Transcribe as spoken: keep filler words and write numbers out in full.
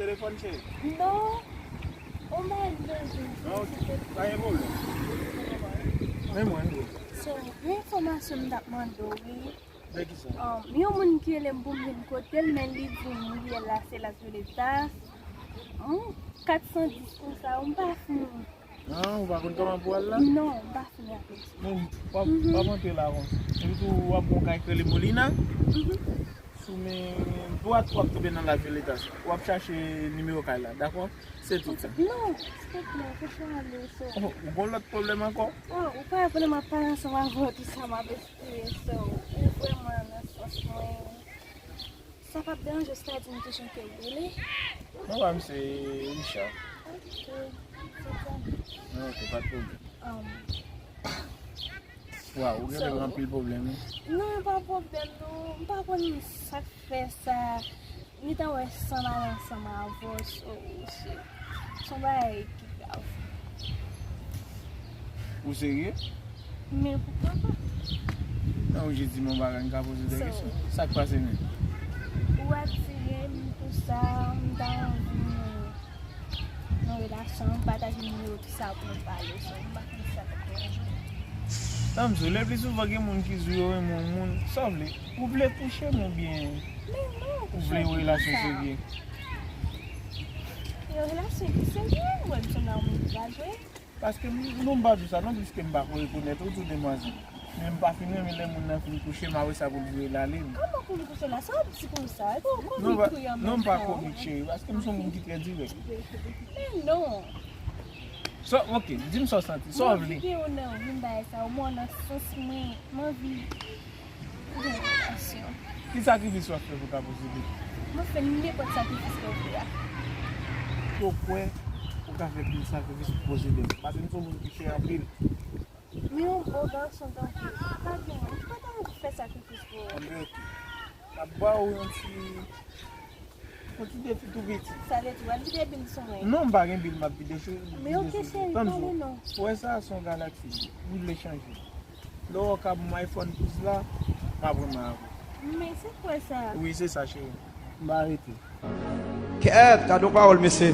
Telefòn cheri. Non. On mari bezwen. Ah, ok. Pa gen pwoblèm. Men mwen, wi. So, yon enfòmasyon m t ap mande w, wi. De ki sa? Um, yon moun ki rele m pou m vin kote l, men li di m riyèl la se Las Venetas. Hmm, kat san dis konsa, m pa fini. Ah, ou pa konn kòman pou al la? Non, m pa fini ak li. Non, w ap, w ap antre la konsa. Epi tou, w ap gon kay k rele Molina. Sou men dwat, w ap tonbe nan Las Venetas. W ap chache nimewo kay la, dakò? Se tout sa. Non, silvouplè, fè sa ale, so. Oh, ou gon lòt pwoblèm ankò? Oh, ou pa vle m ap pale ansanm avè w, tout sa m ap espere, so. Ou vrèman nan sans mwen. Sa p ap deranje w si w ta di m kijan ke w rele? Non, pa m se Richard. Ok, se sa. Non, ok, pa t pwoblèm. Um, Waw, ou genlè gen anpil pwoblèm, wi. Non, e pa pwoblèm, non. M pa konn sa k fè sa. Li ta wè san m ale ansanm avè w, so, se, se yon bagay ki grav. Ou serye? Men poukwa pa? Non, ou jis di m yon bagay, m ka poze de kesyon. Sa k pase menm? Ou atire m pou sa, m ta anvi nou, nou relasyon, m pataje nimewo, tout sa pou nou pale, so, m pa konn sa k ap deranje w. Tanm di w, le pli souvan gen moun ki di w yo renmen yon moun, sa w vle? Ou vle kouche m oubyen Men non, ou vle yon relasyon serye? Yon relasyon ki serye, ou wè m sanble yon moun ki pa jwe. Paske m, non, m pa di w sa non, piske m pa ko rekonèt ou tou demwazèl. Men m pa fin renmen lè moun nan fin kouche m, apre sa pou l vire l ale. Kòman pou m kouche la? Sa w ap di konsa? E pou w Non, pa, komik wi an non, menm m pa tan. Komik, cheri, paske m se yon moun ki trè dirèk. Men non. So, ok, di m sa w santi, sa w Mwen vle. Vide w nan vin bagay sa, ou mwen nan sans mwen, m anvi gen yon relasyon. Ki sakrifis w ap fè pou w ka posede? Mwen fè nenpòt sakrifis ke w vle a. Ou kwè ou ka fè pil sakrifis pou posede m? Paske m se yon moun ki chè anpil. Men yon bon gason tankou w, pa gen moun ki pa ta anvi fè sakrifis pou ou. Anben, ok. M ap ba w yon ti, yon ti defi tou piti. Sa vle di, w al vide bil sou mwen. Non, m pa gen bil, m ap vide sou. Men ok, cheri, pale non. Ou wè sa, se yon galaksi. M vle chanje. Lè w ka ban m iPhone douz la, m ap renmen avè w. Men se kwè sa. Wi, se sa, cheri. M va rete. Kèt, gade yon pawòl, mesye.